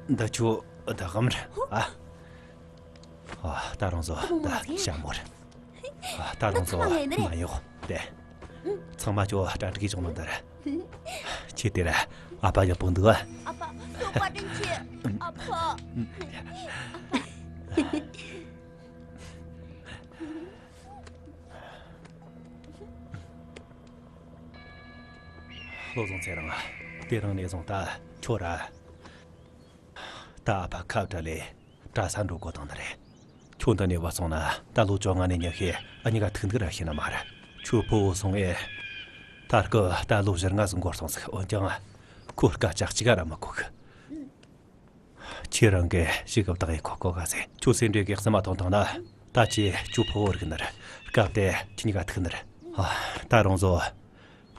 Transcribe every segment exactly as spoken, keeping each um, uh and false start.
འདི་ཁྱོད་བདག་གམ་རེད་ཨ། ཨ། ད་རང་ཚོ་ད་ཞྭ་མོ་རེད། ཨ། ད་རང་ཚོ་མ་ཡོང་དེ། ཚང་མ་ཁྱོད་གྲ་སྒྲིག་གི་བྱུང་ནོ་འདི་རེད། ཁྱེད་དེ་ར་ཨ་ཕ་ཡག་པོ་འདུག་ཨ། ཨ་ཕ་ཁྱོད་བཀའ་དྲིན་ཆེ། ཨ་ཕ། བློ་བཟང་ཚེ་རིང་། དེ་རིང་ནས་བཟུང་ད་ཁྱོད་ར། ད་ཨ་ཕ་ཁ་བྲལ་ལས་གྲྭ་ས་འགྲོ་དགོས་དང་ནི་རེད། ཁྱོད་འདི་ནས་བུད་སོང་ན་ད་ལོ་བཅོ་ལྔ་ནས་ཉི་ཤུ་ཨ་གཉིས་ཀ་ཐུག་འདུག་ར་ཤེས་ན་མ་རེད། ཁྱོད་ཕུ་བོ་སོང་ངས། ད་སྐུ་ད་ལོ་བཞི་ལྔ་ཟིག་འགོར་སོང་ཟིག་འོན་ཀྱང་ཁོ་སྐད་ཆ་གཅིག་ག་ར་མི་གོ་གི། ཁྱེད་རང་གིས་ཞིག་གི་བདག་ཡེ་ཁོ་གོ་ག་ཟེ། ཁྱོད་སེ་འབྲས་དགེ་གསུམ་མ་ཐོན་དང་ན། ད་ཁྱེད་ཁྱོད་ཕུ་བོ་རིག་ནི་རེད། སྐབས་དེ་ཁྱེད་གཉིས་ཀ་ཐུག་ནི་རེད། ཨ། ད་རང་ཚོ།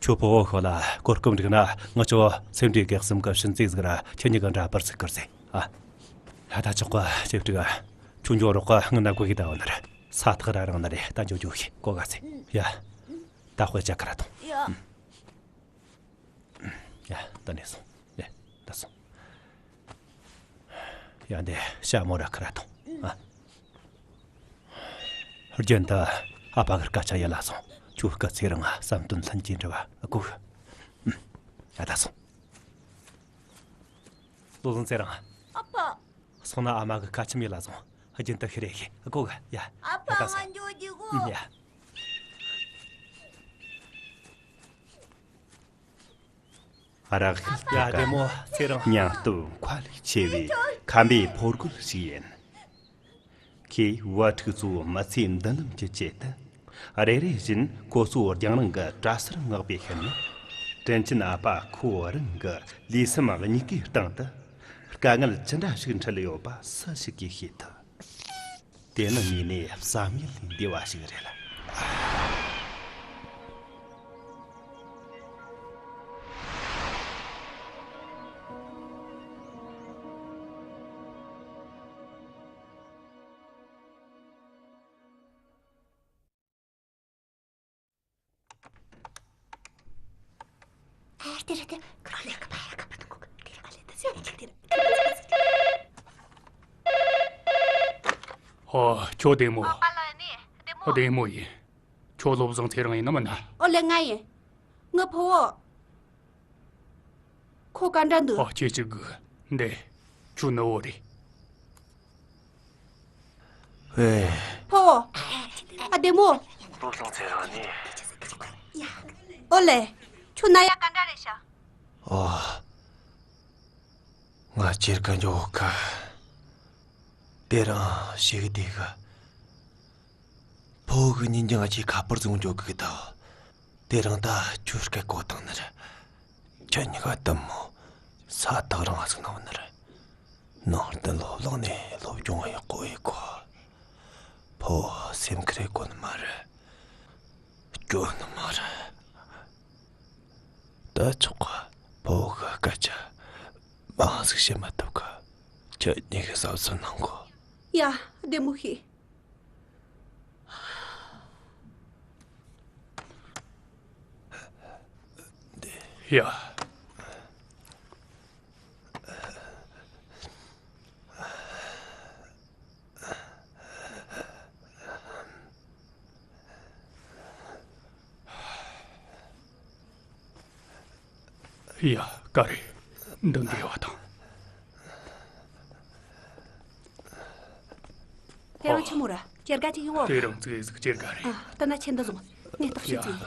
ཁྱོད་ཕུ་བོ་ཤོད་ལ་གོ་སྐབས་འགྲིག་ན་ང་ཚོ་སེ་འབྲས་དགེ་གསུམ་གི་ཕྱི་མཛེས་ཟིག་ར་ཁྱེད་གཉིས་ཀ་འདྲ་པར་ཟིག་གར་ཟེ། ཨ། ད་ཆོག་ག་ཅེབ་ཀྲིག་ཨ། ཁྱོད་འགྱོ་རོགས་ག་ང་ན་གོ་གི་ད་བ་ནི་རེད། ས་ཐག་ར་རིང་ནི་རེད། ད་འགྱོ་འགྱོ་གི་གོ་ག་ཟེ། ཡ། ད་དཔེ་ཆ་ཁ་ར་ཐོང་། ཡ། ཡ། ད་ནས་སོང་། ཡ། ད་སོང་། ཡ། འདི་ཞྭ་མོ་ར་ཁ་ར་ཐོང་། ཨ། རྒྱུན་དུ་ཨ་ཕ་གི་སྐད་ཆ་ཡིད་ལ་སོང་། ཁྱོད་སྐུ་ཚེ་རིང་བསམ་དོན་ལྷུན་གྱིས་འགྲུབ་པ་དགོས། ཨ། ད་སོང་། བློ་བཟང་ཚེ་རིང་། ཨ་ཕ། སོང་ན་ཨ་མ་གི་ཁ་ཆེམས་ཡིད་ལ་སོང་། རྒྱུན་དུ་ཤི་རེ་ཤི་དགོས་གི། ཡ། ཨ་ཕ། ད་སོང་། ང་འགྱོ་རྒྱུ་གོ། ཡ། རག་ཤི། ཡ། བདེ་མོ་ཚེ་རིང་། སྙིང་སྟོབས་མཁའ་ལས་ཆེ་བའི་ཁམས་པའི་ཕོ་རྒོད་ཞིག་ཡིན། ཁོས་བུ་ཕྲུག་ཚོའི་མི་ཚེའི་མདུན་ལམ་གྱི་ཆེད་དུ། རེ་རེ་བཞིན་ཁོ་ཚོ་རྒྱང་རིང་གི་གྲྭ་སར་མངགས་པའི་ཤུལ་ནས། དྲིན་ཆེན་ཨ་ཕ་ཁོ་རང་གི་ལུས་སེམས་གཉིས་ཀའི་སྟེང་དུ་དཀའ་ངལ་ཅི་འདྲ་ཞིག་འཕྲད་ཡོད་པ་སུ་ཞིག་གིས་ཤེས་ཐུབ། དེ་ནི་དངོས་གནས་བསམ་ཡུལ་ལས་འདས་པ་ཞིག་རེད། ཨོ། ཁྱོད་བདེ་མོ། ཨ་ཕ་ལགས་ནི་བདེ་མོ། བདེ་མོ་ཡིན། ཁྱོད་བློ་བཟང་ཚེ་རིང་ཡིན་ནམ་མིན་ན། ཨོ་ལེ། ང་ཡིན། ངའི་ཕུ་བོ། ཁོ་ག་འདྲ་འདུག་ཨ། ཁྱེད་ཅིག་གི་འདི། ཁྱོད་ནུ་བོ་རེད། ཝེ། ཕུ་བོ། ཨ། བདེ་མོ། བློ་བཟང་ཚེ་རིང་ནི། ཨོ་ལེ། ཁྱོད་ན་ཡ་ག་འདྲ་རེད་ཤག་ཨོ། ང་ཁྱེད་ཀ་འགྱོ་གི། དེ་རིང་ཞིག་བསྡད་གི། ཕུ་བོ་གི་ཉིན་རྒྱང་གི་ཁ་པར་བཟུང་འགྱོ་གི་ད། དེ་རིང་ད་ཁྱོད་སྐད་གོ་བཏང་ནི་རེད། ཁྱེད་གཉིས་ཀ་དུ་མོ་ས་ཐག་རིང་ཟིག་ན་ཡོད་ནི་རེད། ནང་བསྟན་སློབ་གླིང་ནས་སློབ་སྦྱོང་ཡག་པོ་ཡེད་གོ། ཕུ་བོ་སེམས་ཁྲལ་གོ་ནི་མ་རེད། སྐྱོ་ནི་མ་རེད། ད་ཆོག་ག་ཕུ་བོ་གི་སྐད་ཆ་མང་ཟིག་བཤད་མ་ཐུབ་ག་ཁྱེད་གཉིས་ཀ་བསམ་ཚུལ་གནང་གོ། ཡ། བདེ་མོ་ཤི། ཡ། ཡ། ག་རེ། འདི་འདྲ་བ་དང་། དེ་རིང་ཆི་མོ་ར་སྐྱེར་ག་ཅིག་ཡོང་བ། དེ་རིང་ཙིག་ཟིག་སྐྱེར་ག་རེད། ཨ། ད་ན་ཆེན་འདི་བཟུང་། ངས་ལྟོགས་ཤི་ཡ། ཙིག་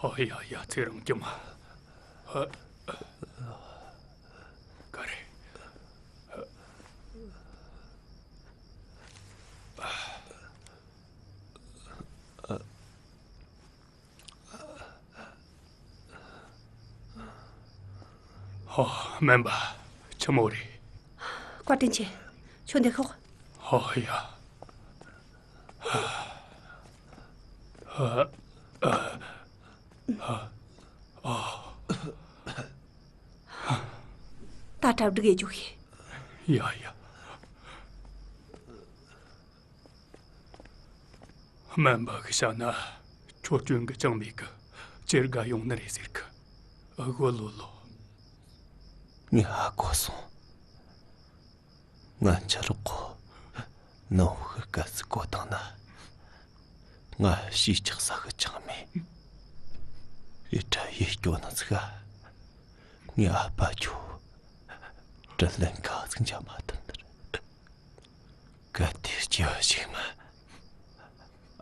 ཨ་ཡ་ཡ། ཚེ་རིང་སྐྱེ་མ། ཧ། ག་རེ། ཧོ། སྨན་པ། ཆི་མོ་རེད། བཀའ་དྲིན་ཆེ། ཁྱོད་འདི་ཤོག་ཧོ་ཡ། ཧ། ཧ། ཧ། ཨ། ད་གྲ་སྒྲིག་ཡེད་རྒྱུ་ཤེས། ཡ་ཡ། སྨན་པ་གིས་བཤད་ན། ཁྱོད་སྐྱོན་གི་ཅང་མེད་གི། སྐྱེར་ག་ཡོང་ནི་རེད་ཟེར་གི། ཨ་གོ་ལོ་ལོ། ངས་ཧ་གོ་སོང་། ང་ཆུ་རག་གོ། ནང་ཧུ་ག་ཟིག་གོ་དང་ན། ང་ཤི་ཆག་ས་ཧི་ཆག་མེད། ཡི་ཁྲ་ཡི་སྐྱོ་ན་ཟིག་ག་ངའི་ཨ་ཕ་ཁྱོ། དྲིན་ལན་ག་ཟིག་འཇལ་མ་ཐུབ་ནི་རེད། གལ་ཏེ་སྐྱེ་བ་ཞིག་མ།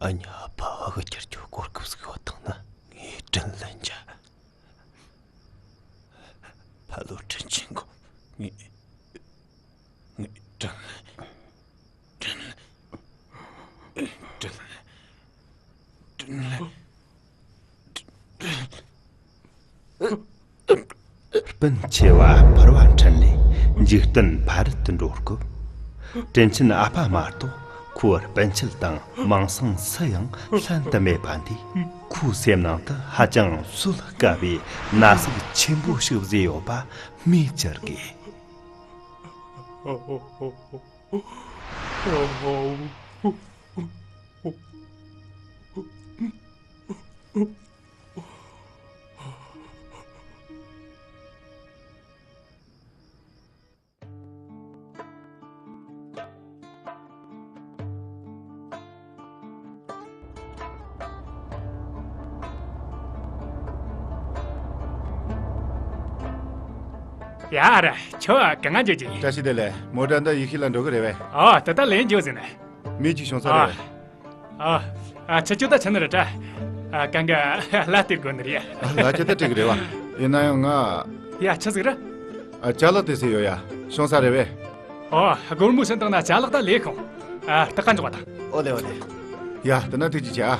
ཨ་ཉི་ཨ་ཕ་ཨ་གི་ཁྱེར་ཁྱོ་གོ་སྐབས་ཟིག་ཡོད་དང་ན་ངས་དྲིན་ལན་འཇལ། ཕ་ལོ་དྲིན་ཆེན་གོ། ངས། ངས་དྲིན་ལན། དྲིན་ལན། དྲིན་ལན། དྲིན་ལན། སྤུན་ཆེ་བ་ཕུར་བ་འཕྲིན་ལས་འཇིག་རྟེན་ཕ་རོལ་ཏུ་འགྲོ་སྐབས། དྲིན་ཆེན་ཨ་ཕ་མ་གཏོགས་ཁོའི་སྤུན་མཆེད་དང་མིང་སྲིང་སུ་ཡང་ལྷན་དུ་མེད་པ་འདིས། ཁོའི་སེམས་ནང་དུ་ཧ་ཅང་གསོད་དཀའ་བའི་ན་ཟུག་ཆེན་པོ་ཞིག་བཟོས་ཡོད་པ་སྨོས་ཅི་དགོས། ཡ་ར། ཁྱོད་ག་ང་འཇོག་གི། བཀྲ་ཤིས་བདེ་ལེགས། མོ་ཊ་འདི་ཡེ་ཤེས་ལ་འགྲོ་གི་རེད་པས། ཨོ། ད་ལྟ་ལེན་འཇོག་ཟིན་ན། མི་གཅིག་བྱུང་ས་རེད། ཨ། ཨ། ཁྱེད་ཆོ་ད་ཆ་ནི་རེད་དྲ། ཨ། གང་ག་ལ་སྟེར་དགོས་ནི་རེད། ཨ། ལ་ཁྱེད་ད་སྤྲད་གི་རེད་པ། ཡིན་ན་ཡང་ང་། ཡ། ཆི་ཟིག་རེད། ཨ། ཅ་ལག་དེ་ཟེར་ཡོད་ཡ། བྱུང་ས་རེད་པས། ཨོ། སྒོར་མོ་སུན་བཏང་ན་ཅ་ལག་ད་ལས་ཁོང་། ཨ། ད་ག་འཇོག་པ་དང་། ཨོ་ལེ་ཨོ་ལེ། ཡ། དེ་ན་ཐུགས་རྗེ་ཆེ་ཨ།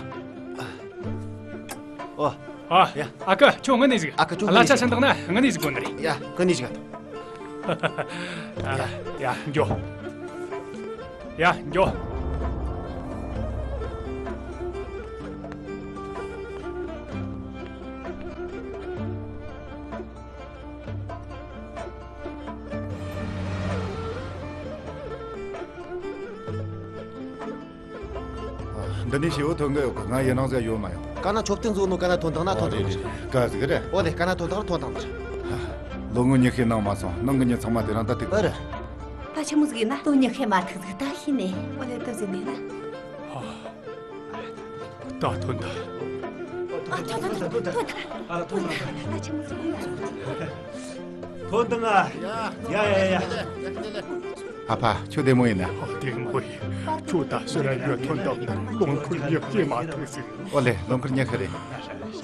ཨོ། ཨ། ཡ། ཨ་ཁུ་ཁྱོད་ངུ་ནི་ཟིག། ཨ་ཁུ་ཁྱོད་ངུ་ནི་ཟིག། གླ་ཆ་སུན་བཏང་ན་ངུ་ནི་ཟིག་དགོས་ནི་རེད། ཡ། ངུ་ནི་ཟིག་ག་ཐོངས། ཡ། ཡ། འགྱོ། ཡ། འགྱོ། འདི་ནས་ཞེ་པོ་ཐོན་གི་ཡོད་གི། ང་ཡི་ནང་ཟིག་ཡོད་མ་ཡོང་། ག་ན་མཆོད་རྟེན་བཟོ་ནོ་ག་ན་ཐོན་དང་ན་ཐོན་དང་ནི་རེད། ག་ཟིག་རེད། ཨོ་ལེ། ག་ན་ཐོན་དང་ཐོན་དང་ནི་རེད། ལོ་ངོ་ཉི་ཤུའི་ནང་མ་སོང་། ནང་གི་མྱི་ཚང་མ་དེ་རིང་ད་ཐུག་གི། ཨ་རེད། ད་ཆི་མོ་ཟིག་ཡིན་ན། ལོ་ཉི་ཤུ་མ་ཐུག་ཟིག་ད་ཤི་ནས། ཨོ་ལེ། ད་ཟིན་ནས་ན། ད་ཐོན་ད། ཨ། ཐོན་ཐོན་ཐོན་ཐོན་ཐོན་ཐོན་ཐོན་ཐོན་ད། ད་ཆི་མོ་ཟིག་ཡིན་ན། ཐོན་དང་ཨ། ཡ་ཡ་ཡ་ཡ། ཨ་ཕ། ཁྱོད་བདེ་མོ་ཡིན་ན། ཨ། བདེ་མོ་ཡིན། ཁྱོད་ད་ཕྱིར་ར་ཡོད་ཐོན་དང་ལོངས་སྐུ་ཉག་གཅིག་མ་ཐུག་ཟིག། ཨོ་ལེ། ལོངས་སྐུ་ཉག་གཅིག་རེད།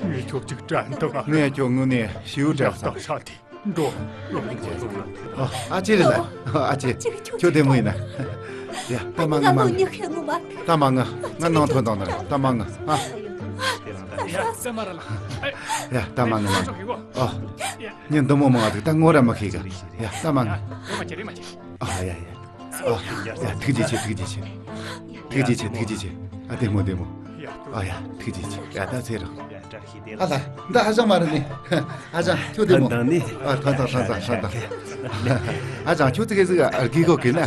ངས་ཁྱོད་གཅིག་དྲན་དང་ཨ། ངས་ཁྱོད་དངོས་གནས་ཤིའུ་དྲན་སོང་། ད་ཤ་དེ་འགྲོ། ཨ། ཨ་ཅེ་རེད་ལ། ཨ་ཅེ། ཁྱོད་བདེ་མོ་ཡིན་ན། ཡ། ད་མ་ང་མ་ང་། ད་མ་ང་། ང་ནང་ཐོན་དང་ན་ར། ད་མ་ང་། ཨ། ཡ། ད་མ་ང་མ་ང་། ཨོ། ཉིན་འདི་མོ་མང་ཟིག་ད་ངོ་ར་མི་ཤེས་གི། ཡ། ད་མ་ང་། ཨ། ཡ་ཡ། ཨ། ཡ། ཐུགས་རྗེ་ཆེ། ཐུགས་རྗེ་ཆེ། ཐུགས་རྗེ་ཆེ། ཐུགས་རྗེ་ཆེ། ཨ། བདེ་མོ་བདེ་མོ། ཨ། ཡ། ཐུགས་རྗེ་ཆེ། ཡ། ད་ཚེ་རིང་། ཨ་ལ། འདི་ཨ་ཞང་མ་རེད་ནི། ཨ་ཞང་ཁྱོད་བདེ་མོ། ཐོན་དང་ནི། ཨ། ཐོན་དང་ཐོན་དང་ཐོན་དང་། ཨ་ཞང་ཁྱོད་ཙི་གེ་ཟིག་ཨ་རྒས་གོ་གི་ན། ཨ་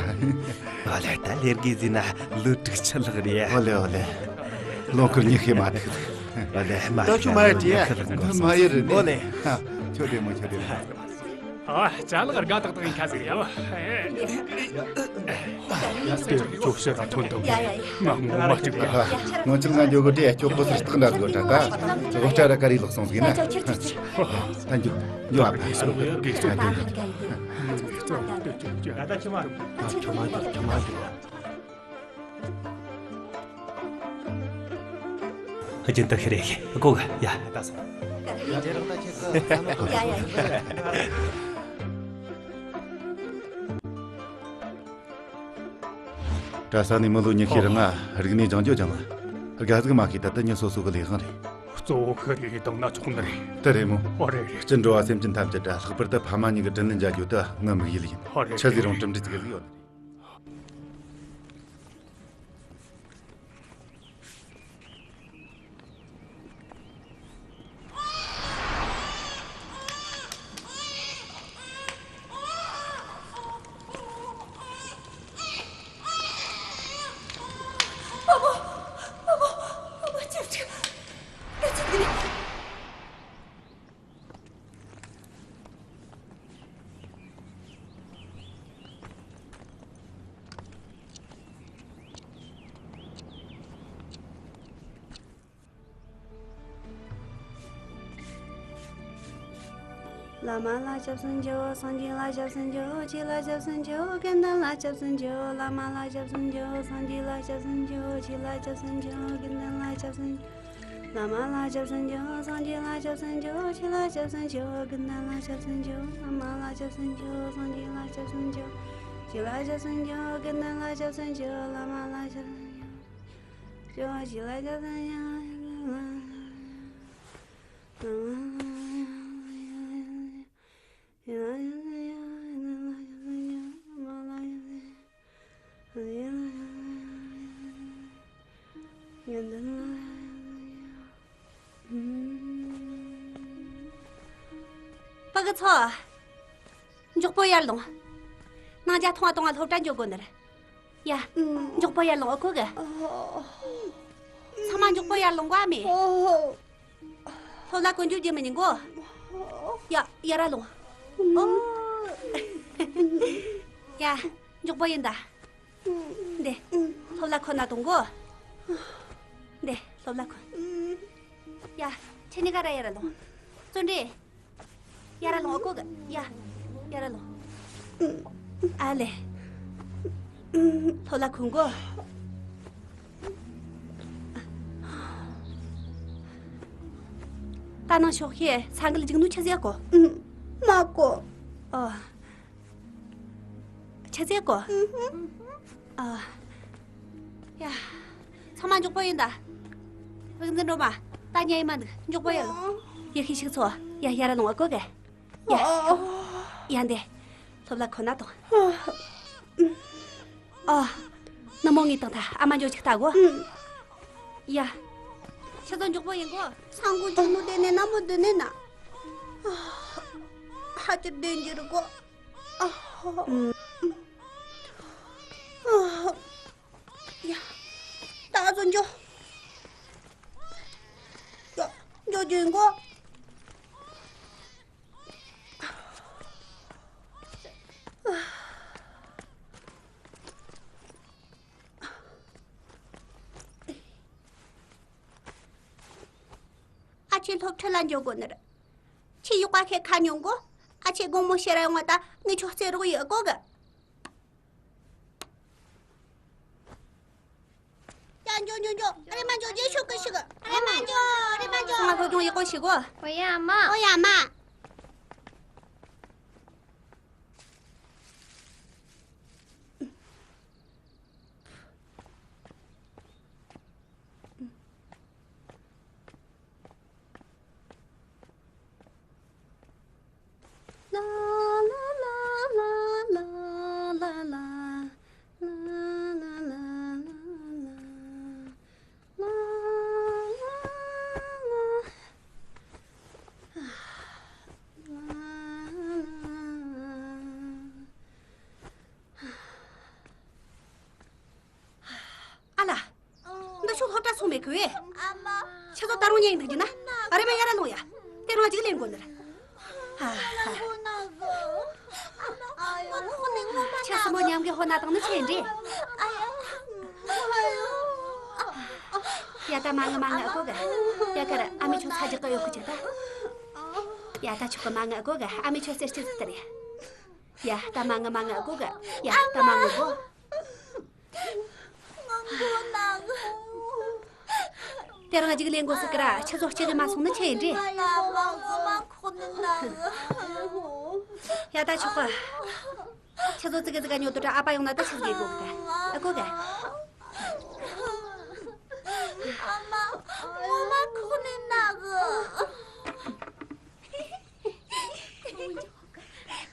ལེ། ད་ལས་རྒས་ཟིན་ན་ལོ་དྲུག་ཅུ་ལྷག་རེད། ཨོ་ལེ་ཨོ་ལེ། ལོངས་སྐུ་ཉི་ཤུ་མ་ཐུག། ཨོ་ལེ། མ་ད་ཁྱོད་མ་ཡེ་བྲིས་ཡ། མ་ཡེ་རེད་ནི། ཨོ་ལེ། ཁྱོད་བདེ་མོ། ཁྱོད་བདེ་མོ། ཨ། ཅ་ལག་དགའ་ཏག་ཏག་ཡིན་ཁ་ཟིག་རེད་ཡ། དེ་ཁྱོད་ཕྱིར་ར་ཐོན་དང་། ང་ངོ་མ་ཅིག་ལ། ངོ་ཅིག་ང་འགྱོ་གི་དྲིས། ཁྱོད་ཁོ་སར་སྟག་འདྲ་ཟིག་ད། དགོད་བྲ་ར་ཀ་རེ་ལོག་སོང་ཟིག་ན། ད་འགྱོ། འགྱོ་ཨ་ཕ། དགེ་སོ་དགེ་སོ། ད་འགྱོ་འགྱོ། ད་ད་ཆི་མ། ད་ཆི་མ་འགྱོ། ཆི་མ་འགྱོ། རྒྱུན་དུ་ཤི་རེ་ཤི་གོ་ག་ཡ་ད་སོང་། ཡ་ཡ་ཡ། གྲྭ་ས་ནས་མི་ལོ་ཉི་ཤུའི་རིང་ང་རིག་གནས་སྦྱང་རྒྱུ་སྦྱངས་ལ། དགའ་ཟིག་མ་ཤེས། ད་ལྟ་མྱི་སོ་སོ་གི་ལས་དབང་རེད། གཙོ་བོ་ཤི་རེ་བཏང་ན་ཆོག་ནི་རེད། དེ་རེད་མོ། ཨོ་རེད་རེད། སྤྱི་འགྲོ་བ་སེམས་ཅན་ཐམས་ཅད་དྲ་ལྷག་པར་དུ་ཕ་མ་གཉིས་ཀྱི་དྲིན་ལན་འཇལ་རྒྱུ་དེ་ངའི་དམིགས་ཡུལ་ཡིན། ཨོ་རེད། ཆི་ཟིག་རུང་གྲུབ་འབྲས་ཙིག་ཟིག་ཡོད་ནི་རེད། བླ་མ་ལ་སྐྱབས་སུ་མཆིའོ། སངས་རྒྱས་ལ་སྐྱབས་སུ་མཆིའོ། ཆོས་ལ་སྐྱབས་སུ་མཆིའོ། དགེ་འདུན་ལ་སྐྱབས་སུ་མཆིའོ། བླ་མ་ལ་སྐྱབས་སུ་མཆིའོ། སངས་རྒྱས་ལ་སྐྱབས་སུ་མཆིའོ། ཆོས་ལ་སྐྱབས་སུ་མཆིའོ། དགེ་འདུན་ལ་སྐྱབས་སུ་མཆིའོ། བླ་མ་ལ་སྐྱབས་སུ་མཆིའོ། སངས་རྒྱས་ལ་སྐྱབས་སུ་མཆིའོ། ཆོས་ལ་སྐྱབས་སུ་མཆིའོ། དགེ་འདུན་ལ་སྐྱབས་སུ་མཆིའོ། བླ་མ་ལ་སྐྱབས་སུ་མཆིའོ། སངས་རྒྱས་ལ་སྐྱབས་སུ་མཆིའོ། ཆོས་ལ་སྐྱབས་སུ་མཆིའོ། དགེ་འདུན་ལ་སྐྱབས་སུ་མཆིའོ། བླ་མ་ལ་སྐྱབས་སུ་མཆིའོ། ཆོས་ལ་སྐྱབས་སུ་མཆིའོ། ཕ་གི་ཚོ། མགྱོགས་པོ་ཡར་ལོངས། ནང་ཇ་འཐུང་བ་གཏོང་བ་སློབ་གྲྭ་འགྱོ་དགོས་ནི་རེད། ཡ། མགྱོགས་པོ་ཡར་ལོངས་ཨ་ཁུ་གི། ཚང་མ་མགྱོགས་པོ་ཡར་ལོངས་གོ་ཨ་མས། སློབ་ལ་གོན་རྒྱུ་རྒྱུ་མི་ཉན་གོ། ཡ། ཡར་ར་ལོངས། ཡ། མགྱོགས་པོ་ཡིན་ད། འདི། སློབ་ལ་གོན་ན་གཏོང་གོ། འདི། སློབ་ལ་གོན། ཡ། ཁྱེད་གཉིས་ཀ་ར་ཡར་ར་ལོངས། བརྩོན་འགྲུས། ཡར་ར་ལོངས་ཨ་ཁུ་གི། ཡ། ཡར་ར་ལོངས། ཨ་ལེ། སློབ་ལ་གོན་གོ། ད་ནང་ཞོགས་ཤེས་ས་འགུལ་འཇིགས་ནུ་ཆི་ཟེར་གོ། མ་གོ། ཨོ། ཆི་ཟེར་གོ། ཨ། ཡ། ཚང་མ་མགྱོགས་པོ་ཡིན་ད། རིག་འཛིན་སྒྲོལ་མ། ད་ཉལ་ཡི་མ་འདུག་མགྱོགས་པོ་ཡོད་ལོ། ཡ་ཤི་ཤིག་ཚོ། ཡ། ཡར་ར་ལོངས་ཨ་ཁུ་གི། ཡ། ཡ་འདི། སློབ་ལ་གོན་ན་གཏོང་། ཨ། ནུ་མོ་ངའི་དང་ཐ་ཨ་མ་འཇོ་ཅིག་ལྟ་གོ། ཡ། ཤ་ཚ་མགྱོགས་པོ་ཡིན་གོ། ས་འགུལ་འཇིགས་ནུ་དེ་ནས་ན་མོ་འདི་ནས་ན། ཧ་ཅིར་བདེན་གྱི་རེད་གོ། ཨ། ཡ། ད་ཚོ་འཇོ། ཡ། འཇོ་རྒྱུ་ཡིན་གོ། ཨ་ཆེ་སློབ་ཁྲིད་ལ་འཇོ་དགོས་ནི་རེད། ཆེ་ཡོག་པ་ཁེ་ཁ་ཉོ་གོ། ཨ་ཆེ་དགོང་མོ་ཕྱིར་ཡོང་བ་ད་ངས་ཁྱོད་རྩེ་རོགས་ཡོད་གོ་གི། ཡ། འཇོ་འཇོ་འཇོ། རེམ་མ་འཇོ། རྗེས་ཤོག་གི་ཤིག་རེམ་མ་འཇོ། རེམ་མ་འཇོ། ཚང་མ་སློབ་སྦྱོང་ཡག་པོ་བྱེད་གོ། ཨོ་ཡ་མ། ཨོ་ཡ་མ། ཨ་ལ། འདི་ཤོག་སློབ་གྲྭ་སོང་མེད་གི་བས། ཨ་མ། ཁྱེད་ཚོ་ད་རུང་ཉལ་འདུག་རྒྱུ་ན། ཨ་རེ་མ་ཡར་ར་ལོངས་ཡ། དེ་རང་ཅིག་ལེན་དགོས་ནི་རེད། ཧ་ཧ། ཁྱེད་སུ་མོ་མཉམ་གི་ཧོ་ན་དང་ནི་ཆེ་འདྲི། ཡ་ད་མ་ངུ་མ་ངུ་ཨ་གོ་ག། ཡ་ཀར་ཨ་མའི་ཆུ་ཚ་རྒྱག་གི་ཡོད་གི་ཅིག་ད། ཡ་ད་ཆུ་གི་མ་ངུ་ཨ་གོ་ག། ཨ་མའི་ཆུ་ཟེར་ཅི་ཟིག་ད་རེད། ཡ་ད་མ་ངུ་མ་ངུ་ཨ་གོ་ག། ཡ་ད་མ་ངུ་གོ། དེ་རང་ཅིག་ལེན་དགོས་སི་ཀི་ར། ཁྱེད་ཚོ་སྐྱིད་གི་མ་སོང་ནི་ཆེ་ཡིན་འདྲི། ཡ་ད་ཆོག་གི། ཁྱེད་ཚོ་ཙི་གེ་ཙི་གེ་ཉོ་དུ་དྲ་ཨ་ཕ་ཡོང་ན་ད་ཆི་ཟིག་གི་གོ་གི་ད། ཨ་གོ་ག། ཨ་མ། ངོ་མ་ཁོག་ནས་ན་གི།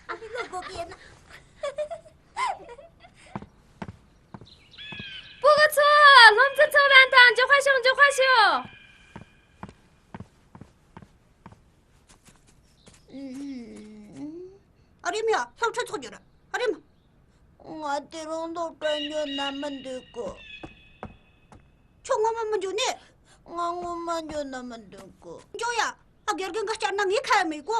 ཨ་ཕ་གོ་གི་ཡིན་ན། སྤུ་གུ་ཚོ། སློབ་ཚན་ཚོ་རན་དང་། མགྱོགས་པ་ཤོག་མགྱོགས་པ་ཤོག་ཨ་རེ་མ་ཡ། སློབ་ཁྲིད་ཚོགས་རྒྱུ་ར། ཨ་རེ་མ། ང་དེ་རིང་སློབ་གྲྭ་འགྱོ་ན་མི་འདོད་གི། ཁྱོད་ངོ་མ་མི་འགྱོ་ནི། ང་ངོ་མ་འགྱོ་ན་མི་འདོད་གི། འགྱོ་ཡ། ཨ། དགེ་རྒན་གི་བསྐྱར་ན་ངས་ཁ་ཡ་མི་གོ།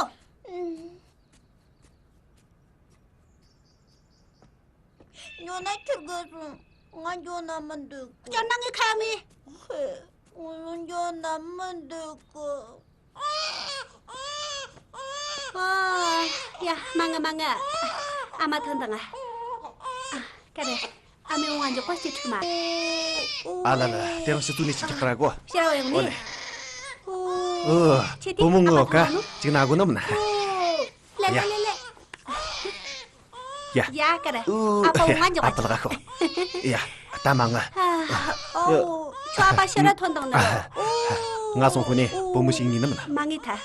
ཉོ་ན་ཁྱེར་དགོས་སོང་། ང་འགྱོ་ན་མི་འདོད་གི། བསྐྱར་ན་ངས་ཁ་ཡ་མི། ཧེ། ང་འགྱོ་ན་མི་འདོད་གི། ཨོ། ཡ། མ་ང་མ་ང་། ཨ་མ་ཐོན་དང་། ཨ། ཀ་རེ། ཨ་མའི་འོང་ང་འཇོག་པ་སྐྱིད་ཕྲུག་མ། ཨ་ལ་ལ། དེ་རིང་ཕྱི་ཚུགས་ནས་ཅི་རྒྱག་ག་ར་གོ། ཕྱིར་ར་ཡོང་ནི། ཨོ་ལེ། ཨོ། ཁྱེད་དེ་བུ་མོ་ཨ་མ་ངོ་ཐོན་ག་ནོ། ཅིག་ན་གོ་ནམ་ན། ཨོ། ལེ་ལེ་ཡ། ལེ་ལེ། ཡ། ཡ་ཀ་ར། ཨུ། ཨ་ཕ་འོང་ང་འཇོག་པ། ཨ་ཕ་ལ་ག་ཤོག། ཡ། ད་མ་ང་། ཨོ། ཁྱོད་ཨ་ཕ་ཕྱིར་ར་ཐོན་དང་ན། ཨོ། ང་སོང་ཁོ་ནས་བུ་མོ་ཞིག་ཉིན་ནམ་ན། མ་ངེས་ཐལ།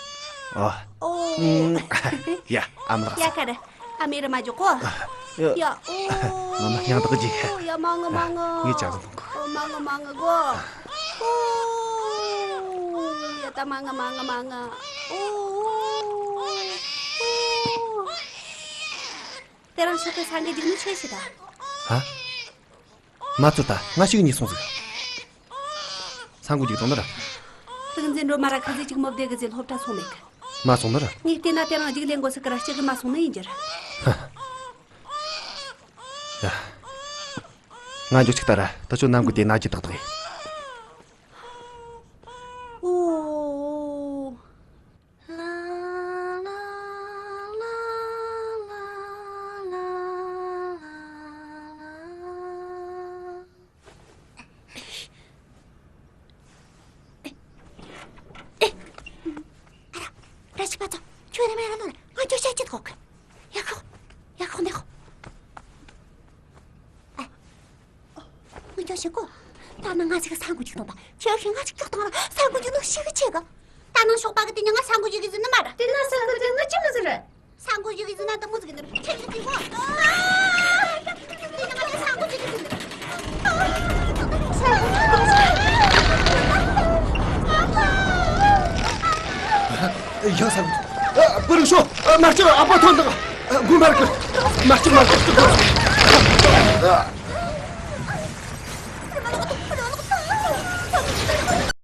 ཨོ། ཨོ། ཨུམ། ཡ། ཨ་མ་ལགས་ཡ། སོང་། ཀ་ར། ཨ་མའི་རི་མ་འཇོག་གོ། ཡ། ཡ། ཨོ། ང་མ་སྙིང་དག་ཅིག། ཡ། མ་ང་མ་ང་། ངས་ཅག་ཟིན་ཐོང་གི། ཨོ། མ་ང་མ་ང་གོ། ཨོ། ཡ། ད་མ་ང་མ་ང་མ་ང་། ཨོ། དེ་རིང་ཕྱོགས་ཀྱི་ས་འགུལ་རྒྱུག་ནི་ཆེ་ཞིག་ད། ཧ། མ་ཚོར་ད་ང་ཞིག་གཉིད་སོང་ཟིག། ས་འགུལ་རྒྱུག་བཏང་ནི་ར། རིག་འཛིན་སྒྲོལ་མ་ར་ཁ་ཟས་གཅིག་མོ་བདེ་གི་ཟེར་སློབ་གྲྭ་སོང་མེད་གི། མ་སོང་ནི་ར། ངས་བལྟས་ན་དེ་རིང་རྒྱུགས་ལེན་དགོས་སི་ཀི་ར་ལྕགས་གི་མ་སོང་ནི་ཡིན་རྒྱུ་ར། ཧ། ཡ། ང་འཇོག་ཅིག་ལྟ་ར། ད་ཁྱོད་ནམ་གི་དེ་ན་གྱི་ཏག་ཏག་ཡིན། ཨོ། ར་ཤི་པ་ཚོ། ཁྱོད་རེ་མེ་ར་ལོ་ན་ང་ཁྱོད་ཤ་ཅི་ཐོག་གི། ཡ་ཁོ། ཡ་ཁོ་ནེ་ཁོ། ཨ། ང་ཁྱོད་ཤི་གོ། ད་ནི་ང་ཅིག་ས་འགུལ་ཅིག་གཏོང་པ། ཁྱོད་ཤི་ང་ཅིག་ཀྱོག་བཏང་ར་ས་འགུལ་ཅིག་ནོ་ཤི་གི་ཆེ་གི། ད་ནི་ཤོག་པ་གི་དེ་ཉི་ང་ས་འགུལ་ཅིག་གི་ཟིན་ནི་མ་ར། དེ་ན་ས་འགུལ་ཅིག་ནི་ཅི་མི་ཟིན་ར། ས་འགུལ་ཞིག་གི་ཟིན་ན་དུ་མོ་ཟིག་གི་འདུག་ཁྱེད་ཀྱི་དུས་གོ། དེ་ནི་ང་ས་འགུལ་ཞིག་གི་ཟིན། ཡ་ས་འགུལ། ཨ། པུ་རིག་ཤོ། ཨ། མ་སྐྱིད་ཨ་ཕ་ཐོན་དང་། ཨ། དགོས་མ་རེད་གི། མ་སྐྱིད་མ་སྐྱིད་དགོས།